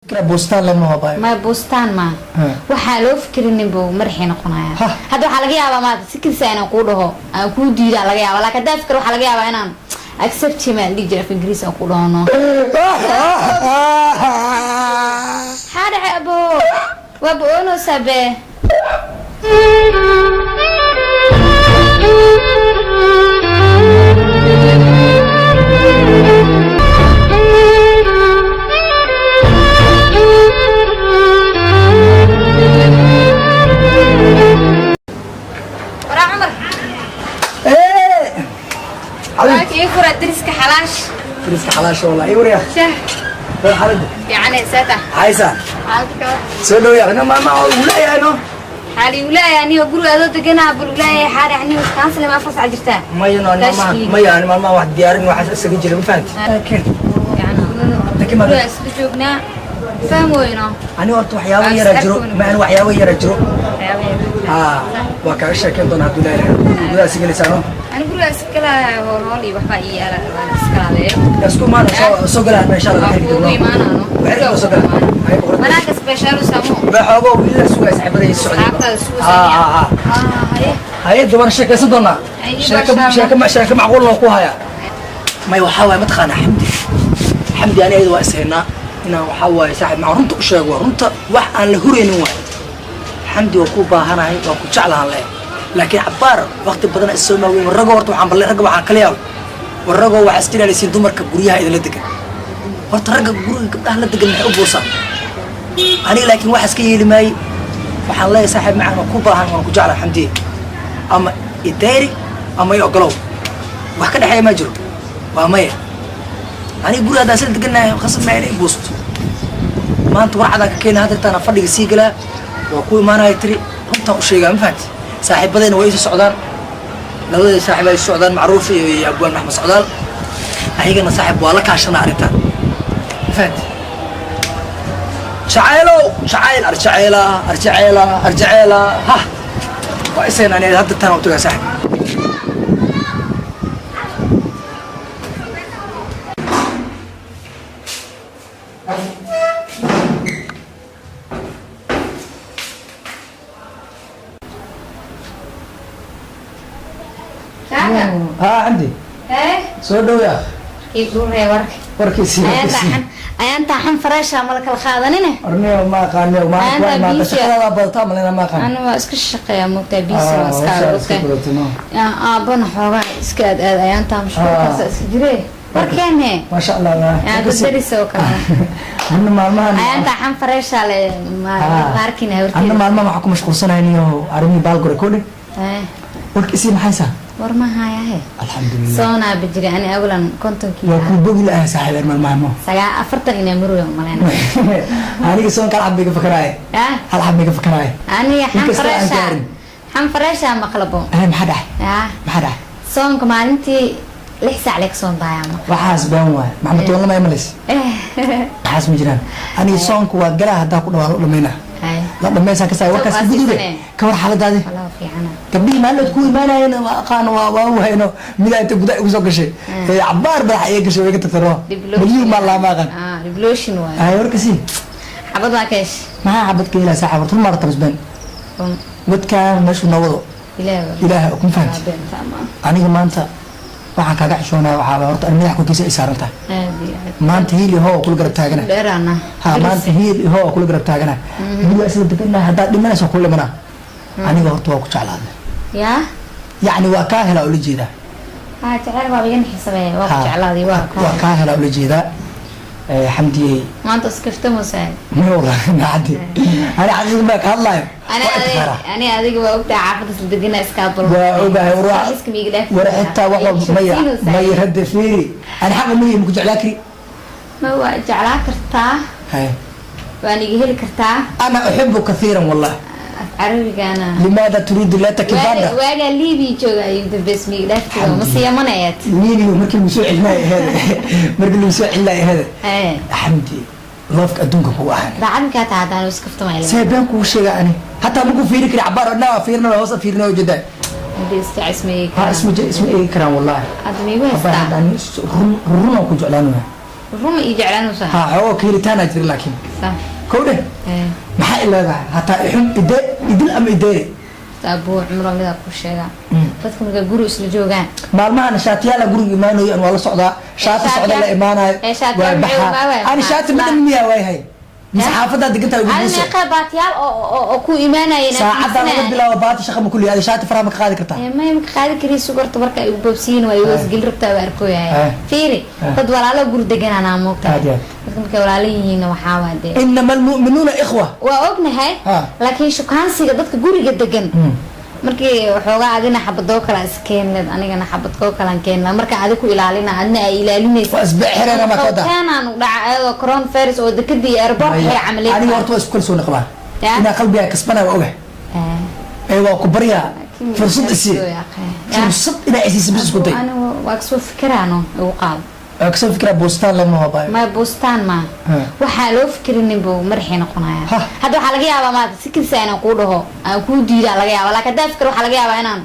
Fikra boostaan lama habayo. Ma boostaan ma waxaa loo fikirinin buu madaxii noqonaya. Hadda waxaa laga yaabaa maanta si kalisa inaan kuu dhaho, aan kuu diidaa laga yaabaa, laakiin haddaa fikir waxaa laga yaabaa inaan accept him aan dhihi jira, af Ingiriis aan ku dhahono. Maxaa dhacay, abo? Waaba oonaysaa be. Waraa Cumar. Eh! Waa ii fura dariska xalaash. Dariska xalaasha wallahi. Ii waryaa. Shah. War xaaladda. Fiicane seeta. Haysa. Xaalka ka war. Soo dhaweeya. No maama oo ulayahay no. Xaali ulaaya aniga guriga adoo deganaa bal ulaaya xaali aniga kansale ma 4 sac jirtaa. Maya no, mama maya, ani maalmaha wax diyaarin waxaas isaga jira, ma fahanti? Laakiin laakiin Guriga isla joognaa, fahmoyno. Ani horta waxyaabo yara jiro, ma ani waxyaabo yara jiro. Ha, waa kaaga sheekeyn doonaa hadduu leeyahay. Gudaha sigalaysaa no. Ani guriga iskala hool hool iyo waxbaa ii yaala, waan iskala habeeyo. Isku imaana, soo galaa insha Allah. Waa kuugu imaanaano. Waxay soo galaa. Ay boqortay. Banaanka special samo. Ba xoogo wiilal sugay saaxiibada socday. Asxaabtaada sugaysa. Ha ha ha. Ah, haye. Haye, duban sheekaysan doonaa. Haye, sheeko masha Allah. Sheeko sheeko macquul loo ku haya. May, waxaa waaye mataqaanaa Xamdi, Xamdi ani ayada waa ishaynaa. Inaan waxaa waaye saaxiib macaan runta u sheego, waa runta, wax aan la huraynin waay. Xamdi, waa ku baahanahay, waa ku jeclahan leh, laakiin cabbaar waqti badan is soo maaweyn. Warragoo horta waxaan balle ragga waxaan kala yaab, warragoo waxaa iska ilaalisiin dumarka guryaha idinla degan. Horta ragga guriga gabdhaha la degan maxay u buusaan? Aniga laakiin waxaas ka yeeli maaye. Waxaan leeyahay saaxiib macaan, waan ku baahan, waan ku jeclahay Xamdiye, ama idayri ama i ogolow, wax ka dhexeeya ma jiro, waa maya. Aniga guriga haddaan sila degannahay khasab maa inay buusto. Maanta warcadaan ka keena hadirtaana fadhiga sii galaa, waa ku imaanaya tiri, runtaan u sheegaa, ma fahanti? Saaxiibadayna waa iisoo socdaan, labadayda saaxiib ay socdaan, Macruuf iyo Abwaan Maxmed Socdaal. Ayagana saaxiib waa la kaashanaa arrintaan, ma fahanti? Jacaylow jacayl arjaceela arjaceela arjaceela, ha waa isayna. Aniga hadda taan u tagaa saaxiib. Shaka. Ha Xamdi. Eh. Soo dhowya. Kii dhuree warka. Warkiisii. Warkiisii. Ayaan taaxan fareesha ma la kala qaadanine. Arniyo ma aqaaniyo ma Ayaantaa waa imaata busy. Shaqadaada badataa malena, ma aqaan. Ani waa iska shaqeeyaa, moogtaa, busy waa iska Hawshaa iska ogtahay. badatay, no. Aabana xoogaa iska aad aad ayaantaa mashquulkaas iska jire. Warkeene. Maasha Allah. Yaa dad daris oo kale. Anna maalmahan Ayaantaa xan fareesha le ma arkina anna horteeda. Maalmahan waxaa ku mashquulsanahay niyo arrimihii Baalgore kodhe. Warkiisii maxay saa? War ma hayahe. Alxamdulilah. Soonaa bijiri ani awalan 50-kii. Waa kuu bogi lahaa saaxiibeen maalmahan mo. 40 inaa marwe maleyna. Aniga soonka hal xab iga fakaraaye. Ah. Hal xab iga fakaraaye. Aniga xan Inkastoo aan fareesha. gaarin. Xan fareesha maqlabo. Ay, maxaa dhacay? Ah. Maxaa dhacay? Soonka maalintii 6 saac lee kasoo daayaa ma. Waxaas been waay, Maxamed Toon lama imalays, waxaas ma jiraan. Aniga soonka waa galaa, haddaa ku dhawaa la dhamaynaa. Hay. La dhamaysaa kasaa warkaas ka Waa gudube. siisane. Ka war xaaladaadi? Walaa fiicana. Gabdhihii maalinood ku imaanayeen waa aqaan, waa wahayno, midaa inta gudaha igu soo gashay ee cabbaar madaxa iga gashay, way iga tagtay roo milyuun maa laama aqaan. Ah, revolution waay. Ay, warkasi. Xabad waa keesh. Maxaa xabad ka helaa saaxiib? Horta maarata masbeen. Run. Wadkaan meeshuu noo wado. Ilaahay. Ilaahay kuma fahanti. Waa beenta ama. Aniga maanta waxaan kaaga xishoonaya waxaa waay, horta ani madax korkiisa ay saaran tahay. Aad iyo aad. Maanta hiil iyo hoo waa kula garab taagana. Dheeraana. Ha, maanta hiil iyo hoo waa kula garab taagana. Guriga isla degannahay, haddaad dhimanayso waa kula dhimanaa. Aniga horta waa ku jeclaaday. Yaa. Yacni waa kaa helaa ula jeedaa. Ha, jecel waa iga naxisamee, waa ku Ha, jeclaaday, waa waa kaa helaa ula jeedaa. Xamdiyey. Maanta iskaftamosaa. May wallahi maxadi, ani xaqiiqda baa ka hadlaayo. Ani Waa adiga intiqaaraa. Ani adiga waa ogtahay xaafadda isla degana iskaabul. Waa ogahay war Iska miiga dhaaf. War xitaa wax walba maya maya, hadda fiiri, ani xaqa maya maku jeclaa kari. Ma waa jeclaa kartaa. Hay. Waan iga heli kartaa. Ana uxibu kathiiran wallah. Af carabigana. Limaada turiidu la takibanda? Waagaa Liibiya jooga ayuu dambeys miiga dhaaftiga mase Yamanayaad. Liibiya markii lagu soo celinaayo aheede, markii lagu soo celinaayo aheede. Ee. Xamdi, loofka adduunka kugu ahaan. Daacad markaa tahay haddaan iskaftamay. See been kugu sheega? Ani hataa maku fiiri kari cabaar odhaa waa fiirina, hoos fiirina ujeedaa. Hadii iska isma eegi Ha karaan. Isma eegi karaan wallahi. Hadda miigu Cabaar haystaa. hadda ani run run aan ku jeclaanaya. Ruma ii jeclaanaysaa. Ha, xoogo keelitaanaa jira laakiin. Sax. Kow dheh. Maxaa i leedahay hataa ixun ide idil ama ideere? Abuu cumro, midaa ku sheegaa, dadka markaa guri isla joogaan. Maalmahan shaatiyaala guriga imaanayo an waa la socdaa, shaati socda la imaanayo. Ee, shaatiyaal waa maxay baxaa. imaanayaan? Ani shaati ma dhan miyaa waayahay mise xaafadaa degantahay ugu Adi buuso? Meeqa baatiyaal oo ku imaanayeen? Saacaddaa laga bilaabo baati shaqa ma kulliya. Adi shaati faraha ma ka qaadi kartaa? May, maka qaadi kari. Sugarta marka ay boobsiin waa igu isgeli rabtaa, waa arkooyahay. Fiiri, dad walaalo guri deganaan moogtahay. Aad iyo aad. Dadka markay walaalo yihiinna waxaa waa dee Inama almu'minuuna ikhwa. Waa ognahay. Laakiin shukaansiga dadka guriga degan, markii waxoogaa adina xabadoo kale iskeenleed, anigana xabadkoo kalan keenla, marka adi ku ilaalina, adna ay ilaalinaysa. Waa isbeexireen ama kooda? Keenaan dhaca ayadoo coronavirus oo dekadii iyo airport xira camaleed. Aniga horta waa isku kalsooni qabaa. Ya? Inaa qalbigaa kasbanaya waa ogahay. Ee waa ku baryaa, fursad isii, fursad inaa isiisa bis isku day. Anigu waa kasoo fikiraano, igu qaado. Waa kasoo fikiraa, boostaan lama hobaayo. Ma boostaan ma waxaa loo fikirinin buu madaxii noqonaya. Hadda waxaa laga yaabaa maanta si kadisa inaan kuu dhaho, aan kuu diidaa laga yaaba, laakiin haddaa fikir waxaa laga yaabaa inaan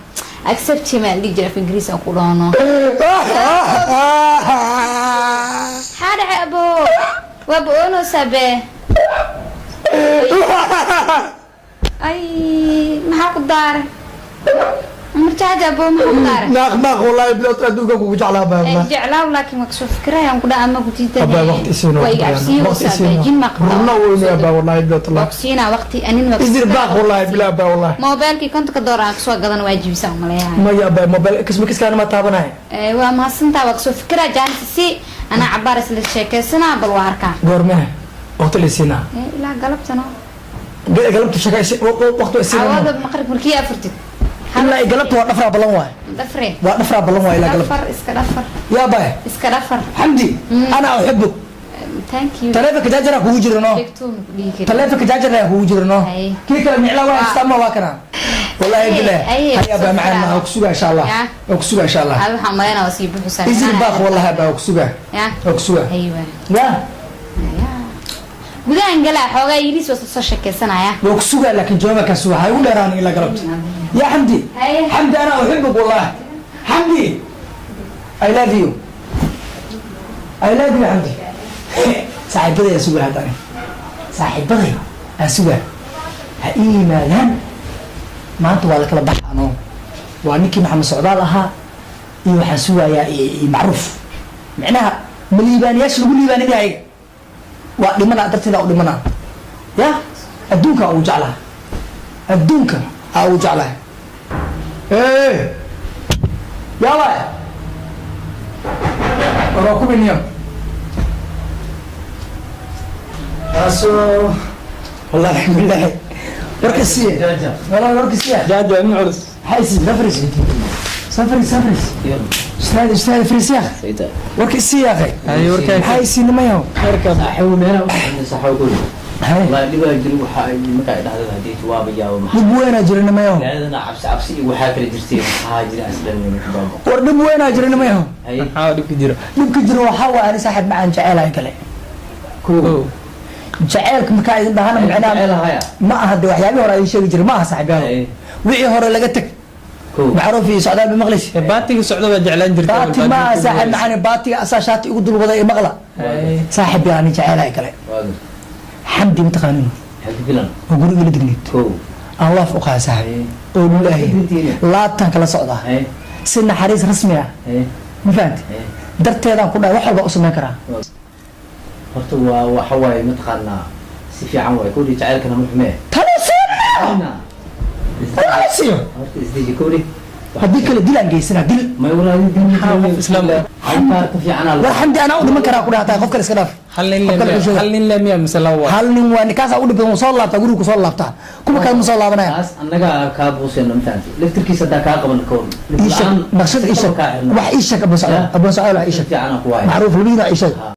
accept him aan dhihi jira af Ingiriis aan ku dhahono. Maxaa dhacay, abo? Waa ba-oonaysaa be. Ay, maxaa ku daaray marjaaja, abo? Maxaa ku daaray? Naaq naaq, wallahi bilowt adduunka kugu jeclaa baa. Jeclaaw, laakiin waa kasoo fikiraya aan ku dhaha ama ku diidan. Abaa waqti isiino. Waa iga Waqti cabsiiyeysaa be. isiino. Jin ma qabtaa? Runa weyne abaa, wallahi bilowt. Waa ku siinaa waqti anin waa Isir baaq, wallahi bilaa abaa, wallahi. Mobilkii $50 aan kasoo gadan waa jibisa umaleeyahay. Maya abaa, mobile kisma kiskaana ma taabanaya. Waa mahadsantaa, waa kasoo fikiraa. Jaanis si anaa cabaar isla sheekaysanaa, bal waa arkaa. Goormee waqti la isiinaa? Ilaa galabtano. Galabta shaka waqti isiinaa. Cawada maqrib markii afurtid. Ilaa ay galabta waa dhafraa ballan waay. Dhafre. Waa dhafraa ballan waay ilaa galabta. Dhafar, iska dhafar. Yaa baay. Iska dhafar. Xamdi, ana uxibuk. Thank you. Taleefanka jaajaraa kugu jira no? Sheegtuu ma ku dhihi karin. Taleefanka jaajaraa kugu jira no? Hay. Kii kale miclaa waa haystaa, waa kana, wallahi bilah. Ay, haya baa macaan, waa ku sugaa insha Allah. Ya. Waa ku sugaa insha Allah. Adi waxaan malaynaa waa sii buxusaa. Isir baaq, wallahi baa ku sugaa. Ya. Waa ku sugaa. Aywa. Ya. Ya, gudahan galaa, xoogaa yiriis waa soo sheekaysanaya. Waa ku sugaa, laakiin jawaaba ka sugaa, hay u dheeraan ilaa galabta ya Xamdi. Haye. Xamdi, ana uxibuk wallahi. Xamdi, I love you, I love you, Xamdi. Saaxiibaday aan sugaa hadda, aniga saaxiibaday aan sugaa ha ii yimaadaan. Maanta waa la kala baxaano, waa ninkii Maxamed Socdaal ahaa iyo waxaan sugayaa iyo Macruuf. Micnaha ma liibaanayaasha lagu liibaaninaya ayaga waa dhimanaa darteeda u dhimanaa. Ya adduunka ugu jeclaha, adduunka aa ugu jeclahay. Yaaba war waa kubiniyo kaaso, wallahi billahi warka siiye, wallahi warka siiya. Jaaja nin culus. Maxay safris safris safris, ustaad ustaad fris ya warka isii ya akhay. Ay, warka- Maxay sii nimayo? Warka. Saaxiibo meelaha u soconay, saaxiibo guri. Hay. Wallahi dhibaa jiri, waxa ay markaa ay dhacdada haddii waaba yaabo maxaa. Dhib weynaa jira nimayo. Magaaladana cabsi cabsi iyo waxaa kala jirtay, maxaa jira aslan ku baabo. War dhib weynaa jira nimayo. Hay. Maxaa dhibka jira? Dhibka jira waxaa waay, ani saaxiib macaan jecelahay kale. Kow. Jaceylka markaa idin dhahana micnaha Jecelahay. ma aha de waxyaabihii hore idin sheegi jiray, ma aha saaxiibyaal. Hay. Wixii hore laga teg. Kow. Macruuf iyo Socdaal ba maqlaysi. Ee, baatiga socda baa jeclaan jirtay. Baati ma aha saaxiib macaan, baatiga asaa shaati igu dulwaday ee maqla. Hay. Saaxiib yaa ani jecelahay kale. Waaga. Xamdi mataqaanin? Xagga filan. Oo guriga la degneyd. Kow. Aan loof u qaa saaxiib oo lulaahi laabtaan kala socdaa. Hay. Si naxariis rasmi ah. Hay. Ma fahanti? Hay. Darteedaan ku dhahay wax walba u samayn karaa. Horta waa waxa waaye mataqaanaa si fiican waaye kowdii, jacaylkana ma xumee. Tani siina, tani siiyo. Horta isdeji kowdii. Haddii kale dilaan geysanaa, dil. May walaa Maxaa qof islaam ah? Halkaa ka fiicanaa. War Xamdi anaa u dhiman karaa ku dhahataa, qof kale iska dhaaf. Hal nin Qof kale le ku sheega. Hal nin le miya mise laba waa? Hal nin waa, ninkaasaa u dhib badan, wuu soo laabtaa, gurigu kusoo laabtaa, kuwa kale ma soo laabanaya. Taas annaga kaa buusayno, mafahanti, laftirkiisa haddaa kaa qaban ka waran. Ii sheeg naqshada, ii sheeg wax, ii sheeg Abaan Socdaal, Abaan Socdaal wax ii sheeg. Fiicanaa ku waaya. Macruuf labadiina ii sheeg. Ha.